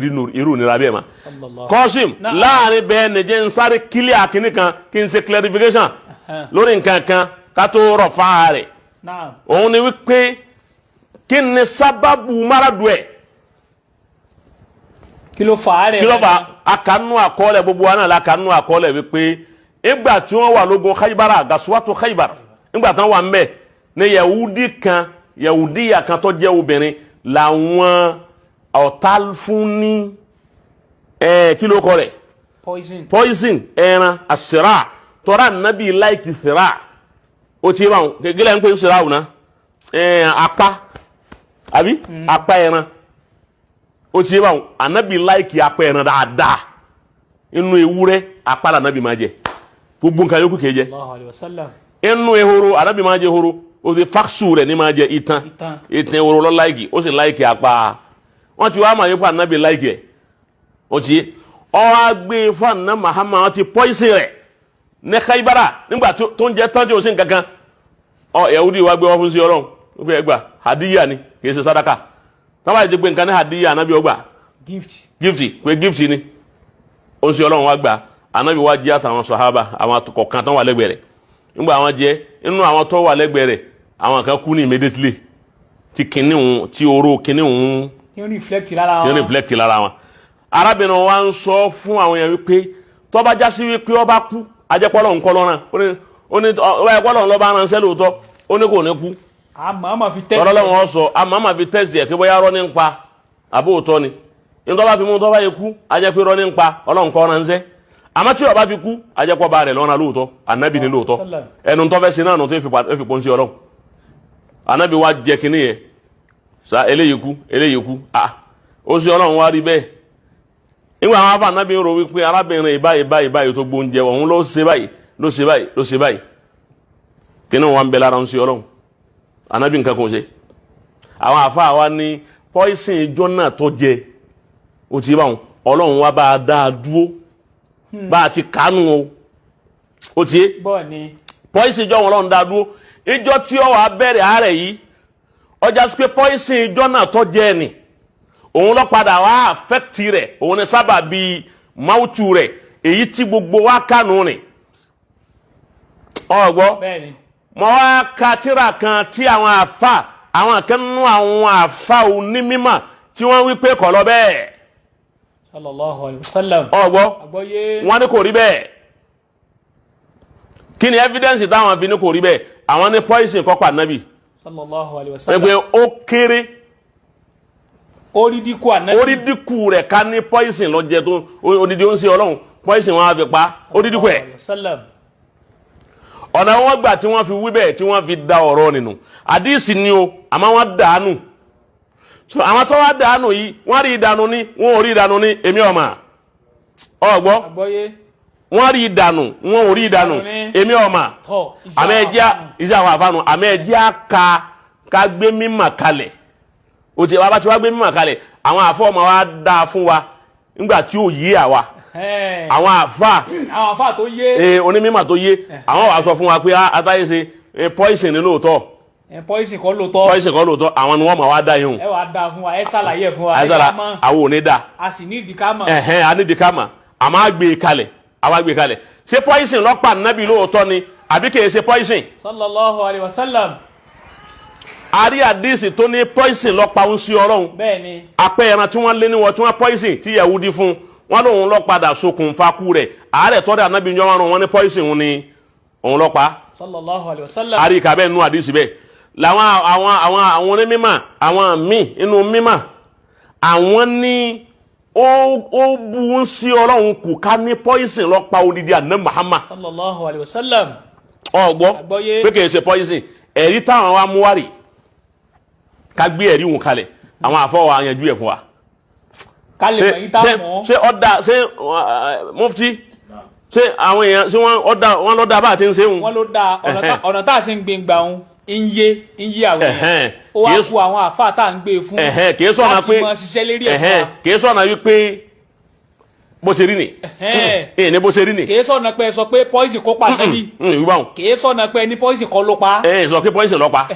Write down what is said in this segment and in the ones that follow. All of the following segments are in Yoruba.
Irú ìnira bẹ́ẹ̀ ma. Kọ́sìm, láàrin bẹ́ẹ̀ nìjẹ́ ń sáré kílíà kínní kan, kí n ṣe clarification lórí nǹkan kan ká tó rọ̀ fáa rẹ̀. Òun ni wípé, kí ni sábàbù máràdù ẹ̀? Kí ló fà á rẹ̀? Kí ló fà á? Akanu àkọọ́lẹ̀, gbogbo wa náà la kanu àkọọ́lẹ̀ wípé ìgbà tí wọ́n wà lógun Khaybara, gasuwatu Khaybar, ìgbà tí wọ́n wà ńbẹ̀ ní Yahudi kan, Yahudiya kan tó jẹ́ obìnrin làwọn ọ̀tá fún ní kí ló kọ rẹ̀? Poison. Poison ẹran àsìrà tọ́ra nàbí láìkì sìrà ó ti bá wọn gẹ́gẹ́ ń pè sìrà wọn apá àbí apá ẹran. Ó ti bá wọn, ànábì like apá ẹran dáadáa. Inú ewúrẹ́, apá la ànábì máa jẹ, gbogbo nǹkan yòókù kìí jẹ. Allahu alayhi wa sallam. Inú ehoro, ànábì máa jẹ ehoro, ó ti fáṣù rẹ̀ ní máa jẹ itan. Itan. Itan ehoro lọ like, ó sì like apá. Wọ́n ti wá máa yẹ kó ànábì like ẹ̀. Ó ti ọ wá gbé fún àná Mahama, wọ́n ti poison rẹ̀ ní Khaibara nígbà tó ń jẹ tán tí o sì ń kankan. Ọ Yahudi wa gbé wọn fún sí Ọlọ́run, ó fi ẹgbà hadiya ni, kì í ṣe sadaka. Táwọn àti gbé nǹkan ní hadiya, ànábì ọgbà. Gift. Gift, pé gift ni ó ń ṣe. Ọlọ́run wa gbà, ànábì wa jẹ́ àtàwọn sàhábà, àwọn kọ̀ọ̀kan tó wà lẹ́gbẹ̀ẹ́ rẹ̀. Nígbà àwọn jẹ́, inú àwọn tó wà lẹ́gbẹ̀ẹ́ rẹ̀, àwọn kan kú ní immediately tí kìnìún, tí oró kìnìún kí n reflect lára tí ó wọn. Reflect lára wọn. Arábìnrin wa ń sọ fún àwọn yẹn wípé tó bá jásí wípé ó bá kú, ajẹ́pọ́lọ́ ń kọ́ lọ́rùn. Ó ní ọba ẹ̀pọ́lọ́ ń lọ́ bá ránṣẹ́ lóòótọ́, ó ní kò ní kú. Àmọ́ àmọ́ fi test. Tọ́lọ́ lọ́wọ́ sọ, àmọ́ àmọ́ fi test ẹ̀ pé bóyá rọ́ ní ń pa àbó òótọ́ ni. Nítorí bá fi mú tó bá yẹ kú, ajẹ́ pé rọ́ ní ń pa, Ọlọ́run kọ́ ránṣẹ́. Àmọ́ tí ó bá fi kú, ajẹ́pọ̀ bá rẹ̀ lọ́nà lóòótọ́, ànábì ní lóòótọ́. Ẹnu tó fẹ́ ṣe náà nù tó fi pọ́n sí Ọlọ́run. Ànábì wa jẹ kínní yẹn sa, eléyìí kú, eléyìí kú. Ah, ó sì Ọlọ́run wá rí bẹ́ẹ̀. Nígbà àwọn afa, ànábì ń ro wípé arábìnrin báyìí báyìí báyìí tó gbóúnjẹ òun ló ṣe báyìí, ló ṣe báyìí, ló ṣe báyìí. Kínní wọn ń bẹ lára ń ṣe Ọlọ́run, ànábì nǹkan kò ṣe. Àwọn àfa wa ní poison ìjọ náà tó jẹ, ó ti bá wọn, Ọlọ́run wa bá a dá a dúró bá a ti kánú o. Ó ti yé? Bọ́ọ̀ ni. Poison ìjọ wọn, Ọlọ́run dá a dúró. Ìjọ tí ó wà bẹ̀rẹ̀ àárẹ̀ yìí, ọjà sí pé poison ìjọ náà tó jẹ ni òun lọ padà wá affect rẹ̀, òun ni sábà bíi máwùtù rẹ̀, èyí tí gbogbo wa kánú ni ọgbọ́. Bẹ́ẹ̀ ni. Mo wá ka tírà kan tí àwọn àfa, àwọn kan nínú àwọn àfa onímímọ̀ tí wọ́n wí pé kọ̀ lọ bẹ́ẹ̀. Sallallahu alayhi wa sallam. Ọgbọ́. Àgbọ́yé. Wọ́n ní kò rí bẹ́ẹ̀. Kí ni evidence táwọn fi ní kò rí bẹ́ẹ̀? Àwọn ní poison kọ́ pa nábì. Sallallahu alayhi wa Wọ́n sallam. ní pé ó kéré. Orí dínkù ànábì. Orí dínkù rẹ̀ ká ní poison lọ jẹ tó odidi ó ń ṣe Ọlọ́run, poison wọn á fi pa, ó dínkù ẹ̀. Sallallahu alayhi wa sallam. Ọ̀nà wọn gbà tí wọ́n fi wí bẹ́ẹ̀, tí wọ́n fi da ọ̀rọ̀ nínú àdíìsì ni o, àmọ́ wọ́n dànù. So àwọn tó wá dànù yìí, wọ́n rí ìdànù ní, wọ́n ò rí ìdànù ní, èmi ọ̀mà ọ̀gbọ́. Àgbọ́yé. Wọ́n rí ìdànù, wọ́n ò rí ìdànù, èmi ọ̀mà. Tọ́. Àmọ́ ẹjẹ́ iṣẹ́ àwọn àfáànù, àmọ́ ẹjẹ́ ká ká gbé mímọ̀ kalẹ̀. O ti wá bá ti wá gbé mímọ̀ kalẹ̀, àwọn àfọ́ ọmọ wa dáa fún wa nígbà tí ò yé àwa, àwọn àfáà. Àwọn àfáà tó yé. Ee, onímọ̀ tó yé, àwọn wàá sọ fún wa pé atáyé ṣe poison ní lóòótọ́. Ẹ poison kọ́ lóòótọ́. Poison kọ́ lóòótọ́, àwọn ni wọ́n máa wá dá yín o. Ẹ wàá dáa fún wa, ẹ ṣàlàyé ẹ fún wa, ẹ Àìsàrà ká mọ̀. Àwọn ò ní dá. A sì ní ìdí ká mọ̀. Ẹ̀hẹ́n, a nídìí ká mà, àmọ́ àgbè kalẹ̀, àwọn àgbè kalẹ̀. Ṣé poison ló pa nábì lóòótọ́ ni, àbí kìí ṣe poison? Sallallahu alayhi wa sallam. A rí àdísì tó ní poison ló pa ń sí Ọlọ́run. Bẹ́ẹ̀ ni. Apẹ́ ẹran tí wọ́n lé ní wọn tí wọ́n poison tí Yahudi fún wọn lòun lọ padà ṣokùnfà kú rẹ̀. Àárẹ̀ tọ́jú ànábì ń jọ wọn, wọn ní poison òun ni òun ló pa. Sallallahu alayhi wa sallam. Àrí ìka bẹ́ẹ̀ nú àdísì bẹ́ẹ̀ làwọn àwọn onímọ̀, àwọn míì inú mímọ̀, àwọn ní ó bu ń sí Ọlọ́run kù ká ní poison ló pa odidi àná Muhammad. Sallallahu alayhi wa sallam. Ọgbọ́. Àgbọ́yé. Pé kìí ṣe poison. Ẹ̀rí táwọn wa mú wárì, ká gbé ẹ̀rí wọn kalẹ̀, àwọn àfọwọ́ àyànjú ẹ̀ fún wa. Ká lè mọ̀ yín tá Ṣé mọ̀. ṣé ọ̀dà ṣé mufti, ṣé àwọn èèyàn ṣé wọ́n ọ̀dà wọn lọ́dà bá a ti ń ṣe wọn? Wọ́n ló dáa. Ọ̀nà tá a ṣe ń gbé gbà ń yé ń yé àwọn èèyàn. Ó wá kú àwọn àfáà tá à ń gbé e fún Kìí sọ̀nà láti pé mọ ṣiṣẹ́ lérí ẹ̀ fún wa. Kìí sọ̀nà wípé bó ṣe rí ni. Ní bó ṣe rí ni. Kìí sọ̀nà pé ẹ sọ pé poison kó pa nábì. Wíwá wọn. Kìí sọ̀nà pé ẹni poison kọ́ ló pa. Ẹ sọ pé poison ló pa.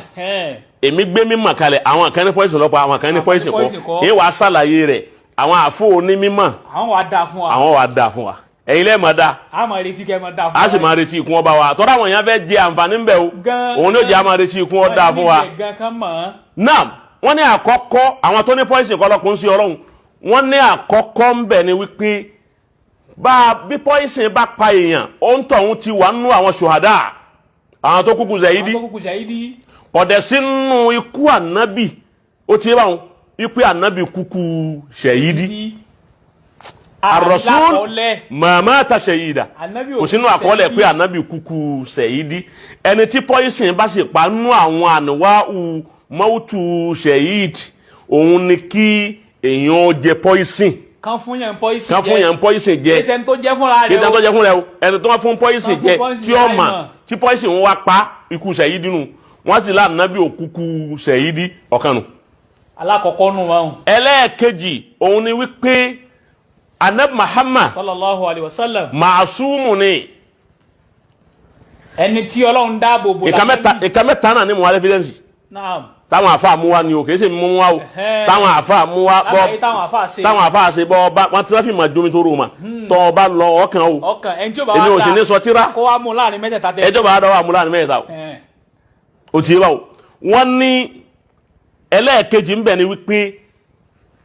Èmi gbé mímọ̀ kalẹ̀, àwọn kan ní poison ló pa, àwọn kan ní Àwọn poison kan ní poison kọ́. kọ́. Èyí wàá ṣàlàyé rẹ̀. Àwọn àfọ onímọ̀, Àwọn wàá dáa fún wa. Àwọn wà dáa fún wa, ẹ̀yin lẹ́ẹ̀ máa dáa. A máa retí kẹ́ ẹ máa dáa fún wa. A sì máa retí ikú ọba wa tọ́lá àwọn èèyàn fẹ́ jẹ àǹfààní ń bẹ̀ o. Gan- Òun ló jẹ́ a máa retí ikú ọ dáa fún wa. Gan kan mọ̀ ọ́n. Naam, wọ́n ní àkọ́kọ́, àwọn tó ní poison kọ́lọ́kùn sí ọlọ́run, wọ́n ní àkọ́kọ́ ń bẹ̀ ni wípé bá bí poison bá pa èèyàn, ó ń tọ̀hún ti wà nínú àwọn ṣùhádà, àwọn tó kúkú Àwọn zẹ̀yídí. tó kúkú ṣàyídí. Kọ̀dẹ̀ sínú ikú ànábì, ó ti báwọn ikú ànábì kúkú ṣẹ̀yídí. Àròsùn Àkọọ́lẹ̀. Màmá ta ṣẹ̀yídà. Ànábì Kò sínú àkọọ́lẹ̀ pé ànábì kúkú ṣẹ̀yídí. Ẹni tí poison bá sì pa nú àwọn àníwáhù mọ́tù ṣẹ̀yíd, òun ni kí èèyàn jẹ poison. Kan fún yẹn poison. Kan fún yẹn poison jẹ. Kí sẹ́ni tó jẹ́ fúnra Kí rẹ̀ ẹni o. tó jẹ fún rẹ o, ẹni tó wá fún poison Kan fún jẹ poison tí ó jẹ mà láì mọ̀. Tí poison wọn wá pa, ikú ṣẹ̀yídí nù. Wọ́n sì láàánábì òkúkú ṣẹ̀yídí, ọ̀kan nù. Alákọ̀ọ́kọ́ nù wọn. Ẹlẹ́ẹ̀kejì, òun ni wípé Anabi Muhammad Sallallahu alayhi wa sallam. màásùmù ni. Ẹni tí Ọlọ́run dáàbò bò. Ìka mẹ́ta, ìka mẹ́ta náà ni mo wá evidence. Naam. Táwọn àfa mú wa ni o, kì í ṣe mú wa o. Ẹ̀hẹ́n. Táwọn àfa mú wa bọ́. Lábàáyé táwọn àfa ṣe. Táwọn àfa ṣe bọ́ ọba wọn tí wọ́n fi mọ̀ jomi tó rò mà tọ́ ọba lọ ọkàn o. Ọkàn ẹni tí ó bá Èmi wá ò sì ní sọ tíra. kó wá mú láàrin mẹ́tẹ̀ẹ̀ta tẹ. Ẹjọ́ bá dọ́wọ́ àmúlá ní mẹ́ta o. Ẹ̀hẹ́n. O ti yé wa o. Wọ́n ní ẹlẹ́ẹ̀kejì ń bẹ̀ ni wípé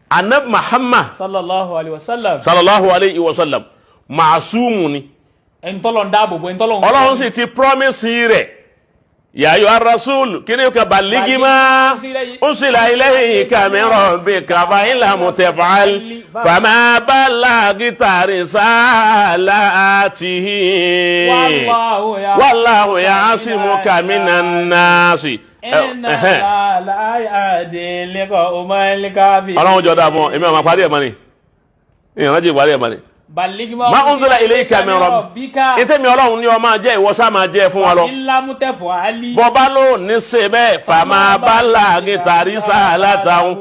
Anabi Muhammad Sallallahu alayhi wa sallam. sallallahu alayhi wa sallam màásùmù ni. Ẹni tọ́lọ̀ ń dáàbò bò, ẹni tọ́lọ̀ ń. Ọlọ́run sì ti promise rẹ̀, ya ayyuha rasul kí ni ka baligi ma unsila ilayka min rabbika fa in lam taf'al fama ballagta risalatihi. Wallahu ya. Wallahu ya'simuka minan nasi. Inna Allaha la yahdi al-qawmal kafirin. Ọlọ́run jọ dáa fún ọ, èmi àwọn àpárí ẹ̀ mọ́ ni ìrántí ìparí ẹ̀ mọ́ ni. Baligi ma. Ma unzila ilayka min rabbika. Ìtẹ̀mí ọlọ́run ní ọ máa jẹ́, ìwọ sá máa jẹ́ fún wa lọ. Illa mutafali. Bọ́bá ló ní ṣe bẹ́ẹ̀, fàmà bálà gìtàrí sàlátàún,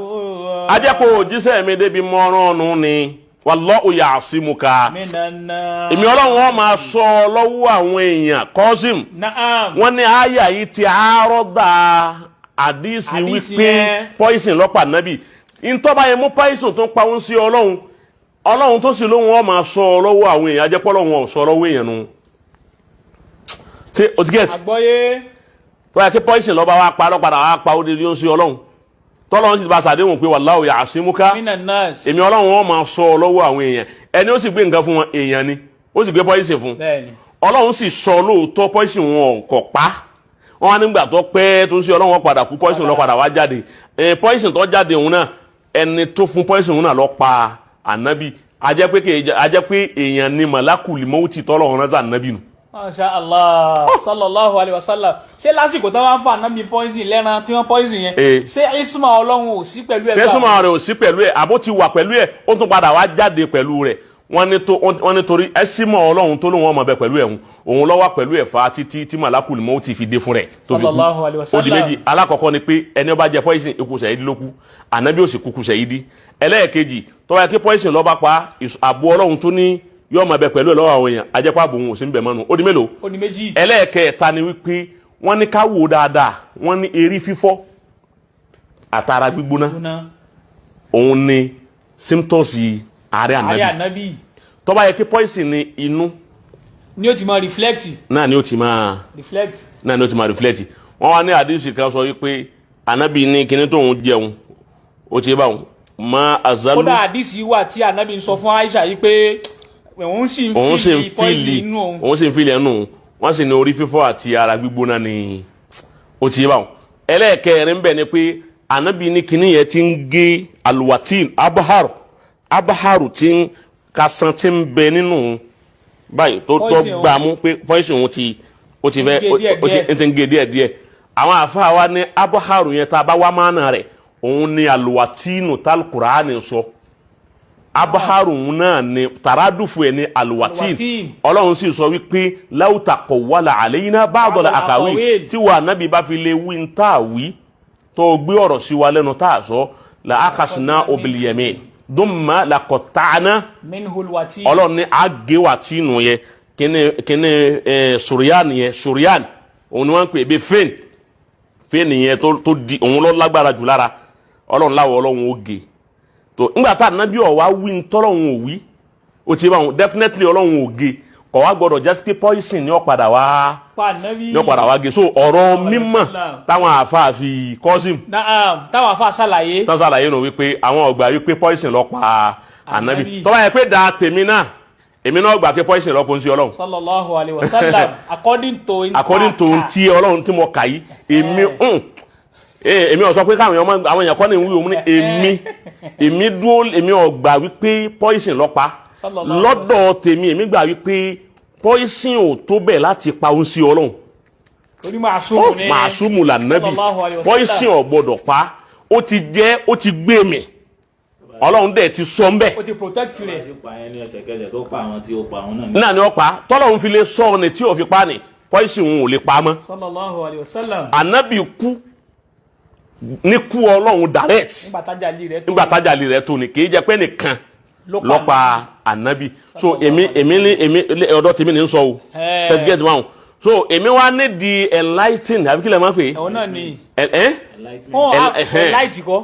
ajẹ́pọ̀ òjíṣẹ́ mi débi mọ́rán ọ̀nù ni, wallahu ya'simuka. Minan nas. Èmi ọlọ́run wọn máa sọ ọ lọ́wọ́ àwọn èèyàn kọ́sìm. Naam. Wọ́n ní àyà yìí ti àárọ̀dà àdìsí Àdìsí wípé yẹn. poison lọ́pàá nábì ntọ́ba yẹn mú poison tó ń pa òun sí ọlọ́run, ọlọ́run tó sì lóhun wọn máa sọ ọ lọ́wọ́ àwọn èèyàn, ajẹ́pọ̀ ọlọ́run ò sọ lọ́wọ́ èèyàn nu. Ṣé o ti get? Àgbọ́yé. Tó yẹ kí poison lọ́ba wa pa lọ́padà wa pa ó di ó ń sí ọlọ́run, tọ́lọ́run sì ti bá sàdéhùn pé wallahu ya'simuka Minan nas. èmi ọlọ́run wọn máa sọ ọ lọ́wọ́ àwọn èèyàn. Ẹni ó sì gbé nǹkan fún wọn, èèyàn ni ó sì gbé poison fún. Bẹ́ẹ̀ni. Ọlọ́run sì sọ lóòótọ́, poison wọn kò pa wọn wá. Nígbà tó pẹ́ tó ń ṣe ọlọ́run, wọn padà kú, poison lọ padà wá jáde. Poison tó jáde òun náà, ẹni tó fún poison òun náà lọ pa ànábì. Ajẹ́ pé kì í ajẹ́ pé èèyàn ni màlákùlì mọ́wútì tọ́lọ́run rán sí ànábì nù. Masha Allah, sallallahu alayhi wa sallam. Ṣé lásìkò tí wọ́n fà náà poison lẹ́ran tí wọ́n poison yẹn, ṣé isma Ọlọ́run ò sí pẹ̀lú ẹ̀? Ṣé súnmọ́ rẹ̀ ò sí pẹ̀lú ẹ̀, àbó ti wà pẹ̀lú ẹ̀, ó tún padà wá jáde pẹ̀lú rẹ̀? Wọ́n ní torí ẹsímọ̀ Ọlọ́run tó lóun ọmọ bẹ pẹ̀lú ẹ̀ òun ló wà pẹ̀lú ẹ̀ fa títí tí màlákùlì mọ́wútì fi dé fún rẹ̀ tó fi kú. Sallallahu alayhi wa Ó di sallam. méjì. Alákọ̀ọ́kọ́ ni pé ẹni ó bá jẹ poison, ikú sẹ̀yìdí ló kú, ànábì ò sì kúkú sẹ̀yìdí. Ẹlẹ́ẹ̀kejì, tó bá yẹ kí poison ló bá pa, àbò Ọlọ́run tó ní yóò máa bẹ pẹ̀lú ẹ̀ lọ́wọ́ àwọn èèyàn, ajẹ́pọ̀ àbò òun ò sí ń bẹ̀ mọ́nu. Ó di mélòó? Ó di méjì. Ẹlẹ́ẹ̀kẹta ni wípé wọ́n ní ká wò dáadáa, wọ́n ní erí fífọ́ àtara gbígbóná Gbóná. òun ni symptoms àárẹ̀ Àárẹ̀ ànábì. ànábì. Tó bá yẹ kí poison ni inú Ni ó ti máa reflect. náà ni ó ti máa Reflect. náà ni ó ti máa reflect. Wọ́n wá ní àdìsí kan sọ wípé ànábì ní kíní tóun jẹun, ó ti báwọn má azalu. Kódà àdìsí wà tí ànábì ń sọ fún Aisha yìí pé òun sì ń Òun sì ń feel poison feel inú òun. Òun sì ń feel ẹnu òun. Wọ́n sì ní orí fífọ́ àti ara gbígbóná ni, ó ti báwọn. Ẹlẹ́ẹ̀kẹrin bẹ̀ ni pé ànábì ní kíní yẹn ti ń gé aluwatin abaharu, abaharu ti ń kasan ti ń bẹ nínú báyìí tó Poison. gbà mú pé poison òun ti ó ti fẹ́ Ń gé díẹ̀ ó ti díẹ̀. ti ń gé díẹ̀ díẹ̀. Àwọn àfáà wa ní abaharu yẹn, tá a bá wá mánà rẹ̀, òun ni aluwatinu talkurani sọ. Abaharu náà ni taradufu ẹ ní aluwatin. Aluwatin. Ọlọ́run sì sọ wípé láwùtà kọ̀ wàlà àlẹ́yìnà báàdọ̀là àkàwé àkàwé. tí wàá nábì bá fi lè wí ń tà wí tó gbé ọ̀rọ̀ sí wa lẹ́nu tá a sọ la akasina obiliyẹmi dùnmá la kọ̀ tààna. Minhul wati. Ọlọ́run ní àgéwàtínù yẹ kíní kíní ẹ sùrìyàn yẹ, sùrìyàn òun ni wọ́n ń pè bí fẹ́ẹ̀n fẹ́ẹ̀n yẹn tó di òun lọ lágbára jù lára. Ọlọ́run láwọ̀, ọlọ́run ó gé. Tó ńgbà tá ànábì ọ̀wá wí ntọ́lọ́hún ò wí, ó ti bá wọn, definitely Ọlọ́hun ò ge, kọ̀ wá gbọ́dọ̀ jẹ́ pé poison ni ó padà wá Pa ànábì. ní ó padà wá ge. So ọ̀rọ̀ mímọ̀ táwọn àáfàá fi kọ́sìm Naam, táwọn afa ṣàlàyé. Tán sàlàyé nù wípé àwọn ọgbà wípé poison ló pa ànábì. Ànábì. Tó bá yẹ pé da tèmi náà, èmi náà gbà pé poison ló kó ń sí Ọlọ́run. Sallallahu alayhi wa sallam, according to. According to tí Ọlọ́run tí mo kà yìí, èmi èmi ò sọ pé káwọn èèyàn àwọn èèyàn kọ́ ni wí òun ní èmi dúró, èmi ò gbà wípé poison ló pa. Sallallahu. Lọ́dọ̀ tèmi, èmi gbà wípé poison ò tó bẹ́ẹ̀ láti pa òun sí Ọlọ́run. Torí màsúmù ni. Màsúmù lànàbì. Sallallahu alayhi wa sallam. Poison ò gbọdọ̀ pa. Ó ti jẹ́, ó ti gbé mi, Ọlọ́run dẹ̀ ti sọ ń bẹ̀. Ó ti protect rẹ̀. Ti pa yẹn ní ẹsẹ̀kẹsẹ̀ tó pa àwọn tí ó pa àwọn náà ní. Náà ni ó pa tọ́lọ́run fi lè sọ ọ́ ni tí ò fi pa ni poison òun ò lè pa mọ́. Sallallahu alayhi wa sallam. Ànábì kú ní kú Ọlọ́run direct. Nígbà tájà lè rẹ̀ tó. Nígbà tájàlè rẹ̀ tó ni, kì í jẹ́ pé nìkan Ló pa ló pa ànábì. So èmi èmi ní èmi ọ̀dọ̀ tèmi ní sọ o. Certificate wọn, so èmi wá ní di enlighten, àbí kí lè máa pè Ẹ̀wọ̀n náà ni. é ẹ Enlightenment. Wọ́n ẹ̀hẹ́n. enlight kọ́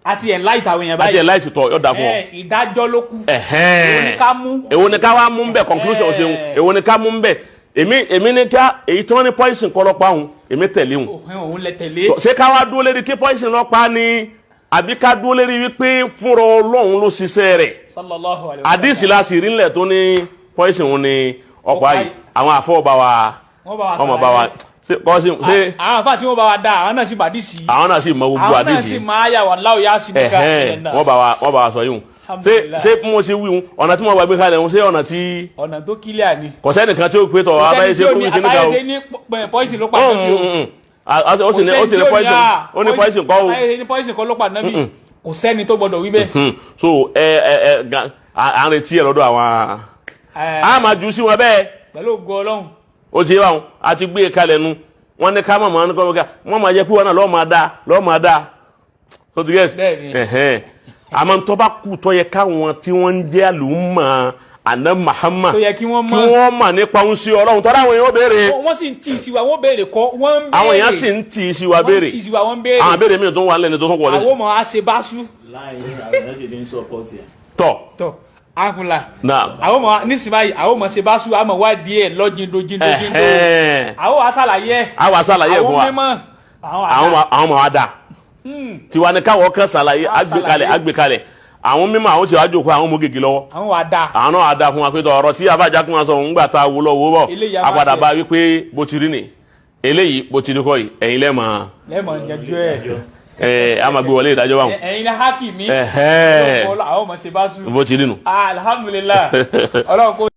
àti enlight àwọn èèyàn Àti báyìí. enlight tọ yóò dà fún ọ. Ìdájọ́ ló kù. Ẹ̀hẹ́n. Èwo ni ká mú? Èwo ni ká wá mú bẹ? Conclusion ṣeun. Èwo ni ká mú bẹ? Èmi ní ká èyí tí wọ́n ní poison kọ́ ló pa òun, èmi tẹ̀lé òun. Òun lẹ tẹ̀lé. Ṣé ká wá dúró lérí kí poison ló pa ni, àbí ká dúró lérí wípé fúnra Ọlọ́run ló ṣiṣẹ́ rẹ̀? Sallallahu alayhi wa sallam. Àdìsí la sì rí nílẹ̀ tó ní poison òun ni ọ̀pá yìí. Àwọn àfọwọ́bá wa Wọ́n bá wa wọ́n mọ̀ bá wa ṣàlàyé. ṣe kọ́sí ṣe. Àwọn àfáà tí wọ́n bá wa dá, àwọn náà sì bàdí sí. Àwọn náà sì mọ gbogbo Àwọn náà àdìsí. sì máa yà wà láwùyá sí níka. Ẹ̀hẹ́n, wọ́n bá wa sọ yìí hùn. Ṣé Alhamdulillah. ṣé bí mo ṣe wí hùn, ọ̀nà tí mo gbàgbé kalẹ̀ hùn, ṣé ọ̀nà tí Ọ̀nà tó kílíà ni. kò sẹ́nìkan tí ó pé tọ̀ abáyé ṣe fún kíní kan o? Àtàyè ṣe ní poison ló pa ànábì o. Ó sì ní ó sì ní poison, ó ní poison kọ́ o. Àtàyè ṣe ní poison kọ́ ló pa ànábì, kò sẹ́ni tó gbọdọ̀ wí bẹ́ẹ̀. So ẹ ẹ ẹ à ń retí ẹ lọ́dọ̀ àwọn a máa jù sí wọn bẹ́ẹ̀. Pẹ̀lú ògo Ọlọ́run. Ó ti yé wa wọn, a ti gbé e kalẹ̀ nu, wọn ní ká mọ̀ mọ́ ní kọ́ wọ́n máa jẹ́ pé wọn náà lọ́ọ́ máa dá lọ́ọ́ máa dá tó ti gẹ̀ẹ́sì. Bẹ́ẹ̀ni. Ẹ̀hẹ́n, àmọ́ tó bá kú tó yẹ káwọn tí wọ́n ń jẹ́ àlùmọ́ àná Muhammad Tó yẹ kí wọ́n kí mọ̀. wọ́n mọ̀ nípa ohun sí Ọlọ́run tọ́lá, àwọn èèyàn ó béèrè. Wọ́n sì ń tì í sí wa, wọ́n béèrè kọ́, wọ́n ń béèrè. Àwọn èèyàn sì ń tì í sí wa Wọ́n ń béèrè. tì í sí wa, wọ́n ń béèrè. Àwọn béèrè míì tó ń wà lẹ́ni tó tún wọlé. Àwọn ọmọ á ṣe báṣú. Láì àwọn èèyàn sì ti ń support ẹ̀. Tọ̀. Tọ̀ àkùnlà. Náà. Àwọn ọmọ nísìnyí báyìí, àwọn ọmọ ṣe báṣú, àmọ́ wádìí ẹ̀ lọ́jìndó jíndó jíndó. Àwọn wa ṣàlàyé ẹ̀. Àwọn ṣàlàyé ẹ̀ fún wa. Àwọn mímọ́ àwọn àwọn àdá. àwọn ọmọ wa dà tiwa ni káwọ kan ṣàlàyé, àgbékalẹ̀ àgbékalẹ̀. Àwọn mímọ́, àwọn tí wàá jókòó, àwọn mú gègé lọ́wọ́. Àwọn wa dà. Àwọn náà wàá da fún wa pé tọ ọ̀rọ̀ tí abájá kún wa sọ òun gbà tá a wò lọ wò bọ̀. Eléyìí a máa Àpàdà jẹ. bá wípé bó ti rí ni eléyìí, bó ti rí kọ́ yìí, ẹ̀yin lẹ́ẹ̀mọ́. Lẹ́mọ̀ yanjú ẹ̀. Ẹ̀ á máa gbé wọlé ìdájọ́ báwọn. Ẹ̀yin ní hákì mi. Ẹ̀hẹ́n. Àwọn ọmọ ṣe báṣú. Bó ti rí nu. Alhamdulilayi, Ọlọ́run kò.